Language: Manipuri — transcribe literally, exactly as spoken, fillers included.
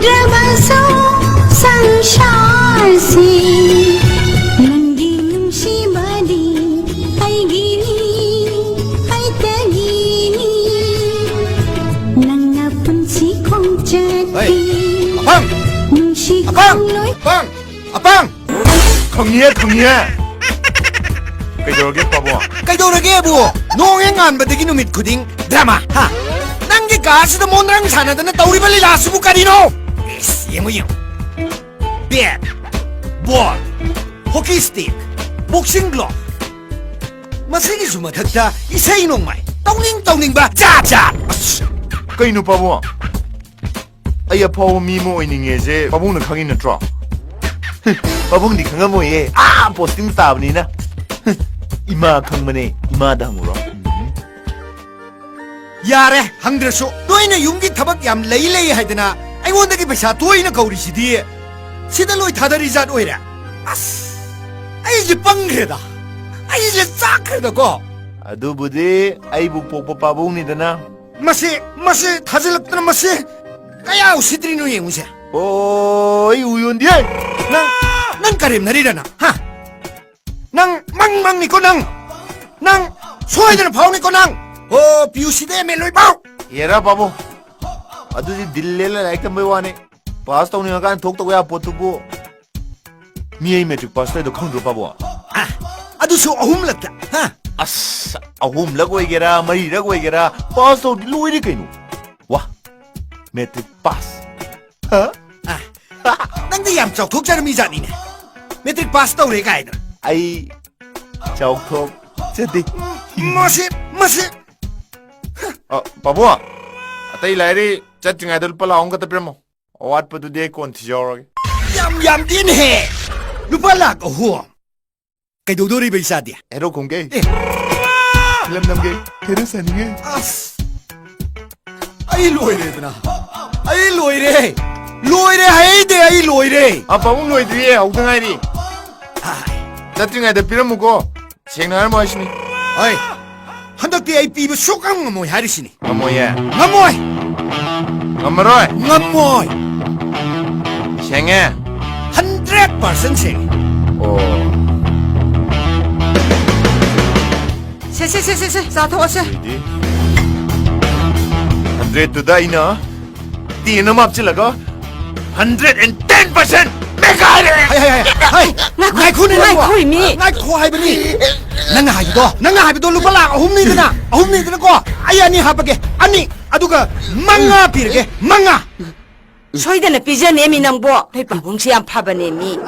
ꯗ꯭ꯔꯕꯁꯨ ꯁꯪꯁꯥꯔꯁꯤ ꯅꯪꯒꯤ ꯅꯨꯡꯁꯤꯕꯗꯤ ꯑꯩꯒꯤꯅꯤ, ꯑꯩꯇꯒꯤꯅꯤ꯫ ꯅꯪꯅ ꯄꯨꯟꯁꯤ ꯈꯣꯡꯆꯠꯀꯤ ꯍꯩ, ꯑꯄꯥꯡ! ꯅꯨꯡꯁꯤ ꯑꯄꯥꯡ! ꯈꯣꯡꯂꯣꯏ ꯑꯄꯥꯡ! ꯑꯄꯥꯡ! ꯈꯪꯉꯤꯍꯦ, ꯈꯪꯉꯤꯍꯦ꯫ ꯀꯩꯗꯧꯔꯒꯦ, ꯄꯥꯕꯨꯡ? ꯀꯩꯗꯧꯔꯒꯦꯕꯨ? ꯅꯣꯡ ꯍꯦꯛ ꯉꯥꯟꯕꯗꯒꯤ ꯅꯨꯃꯤꯠ ꯈꯨꯗꯤꯡ ꯗ꯭ꯔꯃꯥ, ꯍꯥ? ꯅꯪꯒꯤ ꯀꯥꯁꯤꯗ ꯃꯣꯟꯗ꯭ꯔꯪ ꯁꯥꯟꯅꯗꯅ ꯇꯧꯔꯤꯕ ꯂꯤꯂꯥꯁꯤꯕꯨ ꯀꯔꯤꯅꯣ? ꯏꯁ, ꯌꯦꯡꯉꯨ, ꯌꯦꯡꯉꯨ꯫ ꯕꯦꯠ, ꯕꯣꯜ, ꯍꯣꯀꯤ ꯁ꯭ꯇꯤꯛ, ꯕꯣꯛꯁꯤꯡ ꯒ꯭ꯂꯣꯚ꯫ ꯃꯁꯤꯒꯤꯁꯨ ꯃꯊꯛꯇ ꯏꯁꯩ ꯅꯣꯡꯃꯥꯏ꯫ ꯇꯧꯅꯤꯡ ꯇꯧꯅꯤꯡꯕ ꯖꯥꯠ ꯖꯥꯠ꯫ ꯑꯁ, ꯀꯩꯅꯣ, ꯄꯥꯕꯨꯡ? ꯑꯩ ꯑꯐꯥꯎꯕ ꯃꯤ ꯑꯃ ꯑꯣꯏꯅꯤꯡꯉꯦꯁꯦ ꯄꯥꯕꯨꯡꯅ ꯈꯪꯉꯤ ꯅꯠꯇ꯭ꯔꯣ? ꯄꯥꯕꯨꯡꯗꯤ ꯈꯪꯉꯝꯃꯣꯏꯌꯦ꯫ ꯑꯥ, ꯄꯣꯁꯇꯤꯡ ꯇꯥꯕꯅꯤꯅ꯫ ꯏꯃꯥ ꯈꯪꯕꯅꯦ, ꯏꯃꯥꯗ ꯍꯪꯉꯨꯔꯣ꯫ ꯎꯝ꯫ ꯌꯥꯔꯦ, ꯍꯪꯗ꯭ꯔꯁꯨ꯫ ꯅꯣꯏꯅ ꯌꯨꯝꯒꯤ ꯊꯕꯛ ꯌꯥꯝ ꯂꯩ ꯂꯩ ꯍꯥꯏꯗꯅ ꯑꯩꯉꯣꯟꯗꯒꯤ ꯄꯩꯁꯥ ꯇꯣꯏꯅ ꯀꯧꯔꯤꯁꯤꯗꯤ ꯁꯤꯗ ꯂꯣꯏ ꯊꯥꯗꯔꯤ ꯖꯥꯠ ꯑꯣꯏꯔꯦ꯫ ꯑꯁ, ꯑꯩꯁꯦ ꯄꯪꯈ꯭ꯔꯦꯗ꯫ ꯑꯩꯁꯦ ꯆꯥꯛꯈ꯭ꯔꯦꯗꯀꯣ꯫ ꯑꯗꯨꯕꯨꯗꯤ ꯑꯩꯕꯨ ꯄꯣꯛꯄ ꯄꯥꯕꯨꯡꯅꯤꯗꯅ꯫ ꯃꯁꯤ, ꯃꯁꯤ ꯊꯥꯖꯤꯜꯂꯛꯇꯅ ꯃꯁꯤ ꯀꯌꯥ ꯎꯁꯤꯠꯇ꯭ꯔꯤꯅꯣ ꯌꯦꯡꯉꯨꯁꯦ꯫ ꯑꯣ, ꯑꯩ ꯎ ꯌꯣꯟꯗꯦ꯫ ꯅꯪ, ꯅꯪ ꯀꯔꯦꯝꯅꯔꯤꯔ ꯅꯪ? ꯍꯥ? ꯅꯪ ꯃꯪ ꯃꯪꯅꯤꯀꯣ ꯅꯪ꯫ ꯅꯪ ꯁꯣꯏꯗꯅ ꯐꯥꯎꯅꯤꯀꯣ ꯅꯪ꯫ ꯑꯣ, ꯄꯤ ꯌꯨ ꯁꯤꯗ ꯑꯦꯝ ꯑꯦ ꯂꯣꯏ ꯐꯥꯎ꯫ ꯌꯦꯔꯥ ꯄꯥꯕꯨꯡ, ꯑꯗꯨꯗꯤ ꯗꯤꯜ ꯂꯦꯜꯂ ꯂꯥꯏꯔꯤꯛ ꯇꯝꯕꯩ ꯋꯥꯅꯤ꯫ ꯄꯥꯁ ꯇꯧꯅꯤꯡꯉꯀꯥꯟꯗ ꯊꯣꯛꯇꯧꯕ ꯌꯥꯕ ꯄꯣꯠꯇꯨꯕꯨ꯫ ꯃꯤ ꯑꯩ ꯃꯦꯇ꯭ꯔꯤꯛ ꯄꯥꯁ ꯇꯧꯔꯤꯗꯣ ꯈꯪꯗ꯭ꯔꯣ ꯄꯥꯕꯨꯡ? ꯑ, ꯑꯗꯨꯁꯨ ꯑꯍꯨꯝꯂꯛꯇ, ꯍꯥ? ꯑꯁ, ꯑꯍꯨꯝꯂꯛ ꯑꯣꯏꯒꯦꯔꯥ, ꯃꯔꯤꯔꯛ ꯑꯣꯏꯒꯦꯔꯥ, ꯄꯥꯁ ꯇꯧꯔꯗꯤ ꯂꯣꯏꯔꯦ ꯀꯩꯅꯣ꯫ ꯋꯥ, ꯃꯦꯇ꯭ꯔꯤꯛ ꯄꯥꯁ꯫ ꯍꯥ? ꯑ, ꯅꯪꯗꯤ ꯌꯥꯝ ꯆꯥꯎꯊꯣꯛꯆꯔꯝꯃꯤ ꯖꯥꯠꯅꯤꯅꯦ꯫ ꯃꯦꯇ꯭ꯔꯤꯛ ꯄꯥꯁ ꯇꯧꯔꯦ ꯀꯥꯏꯅ꯫ ꯑꯩ ꯆꯥꯎꯊꯣꯛꯆꯗꯦ꯫ ꯃꯁꯤ, ꯃꯁꯤ꯫ ꯑ, ꯄꯥꯕꯨꯡ, ꯑꯇꯩ ꯂꯥꯏꯔꯤ ꯆꯠꯇ꯭ꯔꯤꯉꯩꯗ ꯂꯨꯄꯥ ꯂꯥꯛ ꯑꯍꯨꯝ ꯈꯛꯇ ꯄꯤꯔꯝꯃꯣ꯫ ꯑꯋꯥꯠꯄꯗꯨꯗꯤ ꯑꯩ ꯀꯣꯟ ꯊꯤꯖꯍꯧꯔꯒꯦ꯫ ꯌꯥꯝ ꯌꯥꯝꯗꯦꯅꯦꯍꯦ! ꯂꯨꯄꯥ ꯂꯥꯛ ꯑꯍꯨꯝ꯫ ꯀꯩꯗꯧꯗꯣꯔꯤꯕ ꯏꯆꯥꯗꯤ? ꯍꯦꯔꯣ ꯈꯣꯡꯒꯦ꯫ ꯑꯦ꯫ ꯐꯤꯂꯝ ꯅꯝꯒꯦ꯫ ꯍꯦꯔꯣ ꯁꯥꯅꯤꯡꯉꯦ꯫ ꯑꯁ! ꯑꯩ ꯂꯣꯏꯔꯦꯗꯅ꯫ ꯑꯩ ꯂꯣꯏꯔꯦ꯫ ꯂꯣꯏꯔꯦ ꯍꯥꯏꯗꯦ, ꯑꯩ ꯂꯣꯏꯔꯦ꯫ ꯑ, ꯄꯥꯕꯨꯡ ꯂꯣꯏꯗ꯭ꯔꯤꯌꯦ, ꯍꯧꯗ ꯉꯥꯏꯔꯤ꯫ ꯍꯥꯏ꯫ ꯆꯠꯇ꯭ꯔꯤꯉꯩꯗ ꯄꯤꯔꯝꯃꯨꯀꯣ꯫ ꯁꯦꯡꯅ ꯍꯥꯏꯔꯝꯃꯣ ꯍꯥꯏꯁꯤꯅꯤ꯫ ꯍꯣꯏ꯫ ꯍꯟꯗꯛꯇꯤ ꯑꯩ ꯄꯤꯕ ꯁꯨꯛꯉꯝ ꯉꯝꯃꯣꯏ ꯍꯥꯏꯔꯤꯁꯤꯅꯤ꯫ ꯉꯝꯃꯣꯏꯌꯦ? ꯉꯝꯃꯣꯏ! ꯉꯝꯃꯔꯣꯏ? ꯉꯝꯃꯣꯏ! ꯁꯦꯡꯉꯦ? ꯍꯟꯗ꯭ꯔꯦꯠ ꯄꯥꯔꯁꯦꯟ ꯁꯦꯡꯉꯦ꯫ ꯑꯣ꯫ ꯁꯦ, ꯁꯦ, ꯁꯦ, ꯁꯦ, ꯁꯦ, ꯆꯥꯊꯣꯛꯑꯁꯦ꯫ ꯑꯗꯨꯗꯤ ꯍꯟꯗ꯭ꯔꯦꯠꯇꯨꯗ ꯑꯩꯅ ꯇꯦꯟ ꯑꯃ ꯍꯥꯞꯆꯤꯜꯂꯒ ꯍꯟꯗ꯭ꯔꯦꯠ ꯑꯦꯟ ꯇꯦꯟ ꯄꯥꯔꯁꯦꯟ ꯃꯦꯈꯥꯏꯔꯦ! ꯍꯩ, ꯍꯩ, ꯍꯩ, ꯍꯩ! ꯉꯥꯏꯈꯣ, ꯉꯥꯏꯈꯣꯅꯦ ꯅꯪꯕꯣ! ꯉꯥꯏꯈꯣ, ꯏꯃꯤ! ꯉꯥꯏꯈꯣ ꯍꯥꯏꯕꯅꯤ! ꯅꯪꯅ ꯍꯥꯏꯕꯗꯣ, ꯅꯪꯅ ꯍꯥꯏꯕꯗꯣ ꯂꯨꯄꯥ ꯂꯥꯈ ꯑꯍꯨꯝꯅꯤꯗꯅ, ꯑꯍꯨꯝꯅꯤꯗꯅꯀꯣ? ꯑꯩ ꯑꯅꯤ ꯍꯥꯞꯄꯒꯦ, ꯑꯅꯤ! ꯑꯗꯨꯒ ꯃꯉꯥ ꯄꯤꯔꯒꯦ, ꯃꯉꯥ! ꯁꯣꯏꯗꯅ ꯄꯤꯖꯅꯦꯃꯤ ꯅꯪꯕꯣ꯫ ꯅꯣꯏ ꯄꯥꯕꯨꯡꯁꯦ ꯌꯥꯝ ꯐꯕꯅꯦꯃꯤ꯫